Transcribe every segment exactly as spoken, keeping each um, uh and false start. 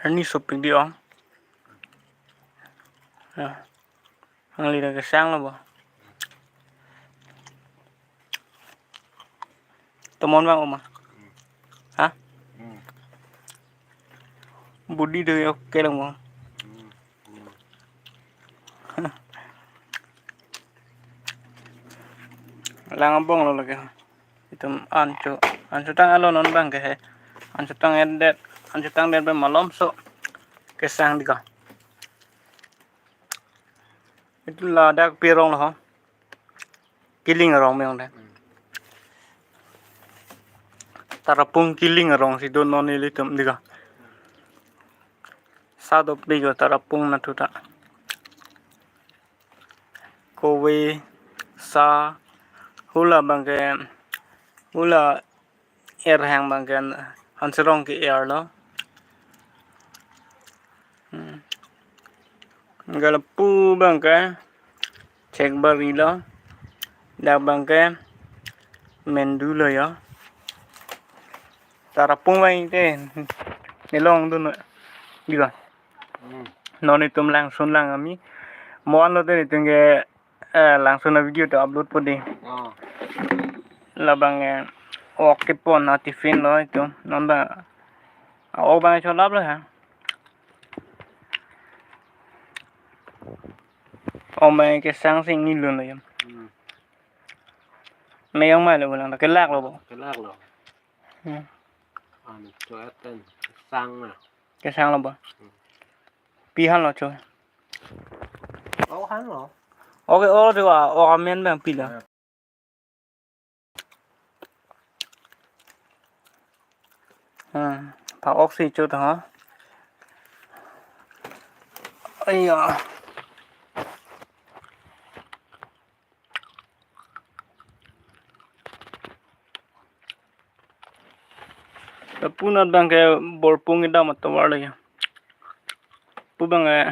Arni sopik di ong. Ya. Nangli dak kesang lo bo. Tomon bang oma. Ha? Hmm. Budi do yo kelong bo. Hmm. Hmm. Lang abong lo lake. Itum ancho, ancho tang alo non bang ke he. Ancho tang edet, ancho tang det bang malom so kesang di ka. Itum ladak pi arong lo ho. Kiling arong meyong de. Tarapung Kiling arong si do non ilitum di ka. Sadop di ka Tarapung nathu ta. Kove, sa, hula bang ke, hula er hang bang ke, Hanserong ke er lo. Hmm. Galapu bang ke, Chekbari lo. Dak bang ke, Mendu lo yo. Tarapung bang te, nelong dun, di ba? Hmm. Non itum langsun lang ami. Mo-an lo te itum ke, eh, langsun a video to upload po di. Oh. Labang, eh, ok kepon a tiffin lo itum. Non ba, ah, ok bang cholap lo ha. Om bang kesang sing ni lun lo yam. Hmm. Meyong mai lo bulang, kelak lo bo. Kelak lo. Hmm. Anu, cho eten, sang na. Kesang lo bo. Hmm. Pi han lo cho. Oh, han lo. Oke, oh, cho, ah, oh, amen bang pi lo. Ya. Hmm, pa ok si cho ta ha. Aiya. Lapu nat bang ke Borpung kedam atovar lo ya. Pu bang, eh,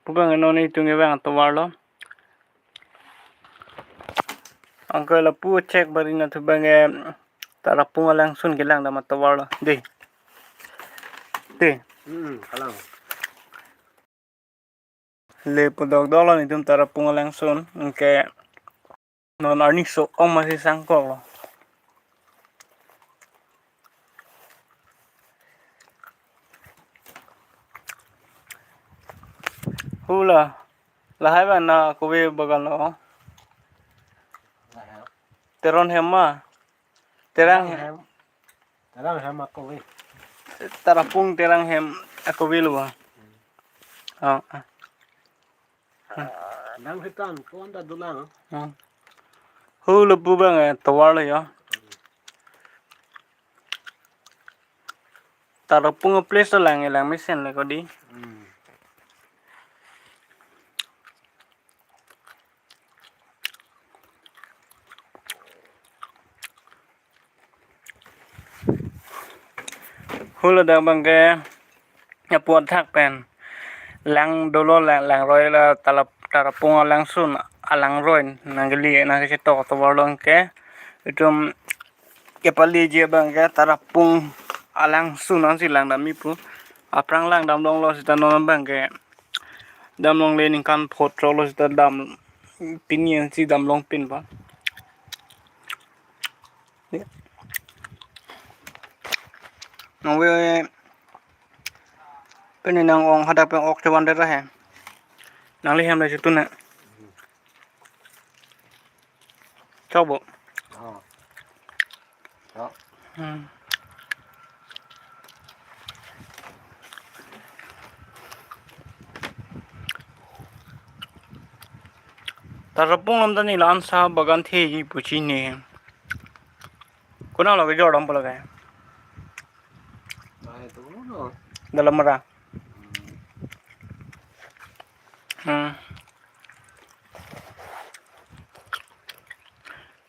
pu bang non itum ke bang atovar lo. Anke lapu Chekbari nathu bang ke Tarapung alangsun kelang dam atovar lo. De. De. Hmm, kalang. Le pudok dolo nitum Tarapung alangsun, anke non arni so-ong masi sangkok lo. Hula, lahai bang na kove bagan lo. Teron hem ma. Terang hem. Terang hem akove. Tarapung terang hem akove lo ba. Oh, ah. Dang hitan, ko anda dulang. Hmm. Hula pu bang, eh, tovar lo yo. Tarapung a place lo lang, lang mesen le ko di. Hmm. Hula dak bang ke apu athak pen lang dolo lang, langroi la talap Tarapung alangsun alangroi nangkeli nangkechetok tovar lo ke itum kepali je bang ke Tarapung alangsun ansi lang dam ipu. Aphrang lang dam longlo seta non bang ke dam longle ningkan photro lo seta dam pini ansi dam long pin ba. Nangve pini nang ong hadak pen ok chevan dera he. Nangli hem le chutun he. Chok bo. Oh. Chok. Hmm. Tarapung lam tani la-an sa bagan theji pu chini. Konat lo kejor dam pulo ke? Ai, tu no. Dalamra. Hmm.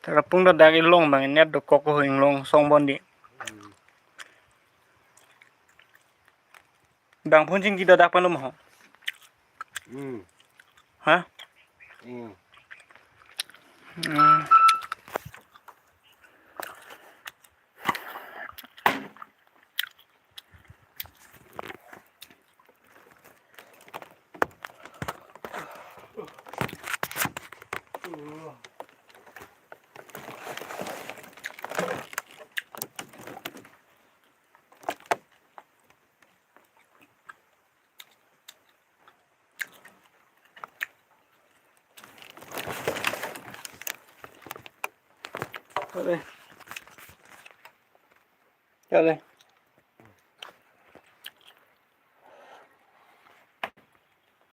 Tarapung ta dak ilong bang net dokok ko inglong song bon di. Hmm. Bang phun chingki ta dak pen lo mo. Hmm. Ha? Hmm. Hmm. Kale. Kale.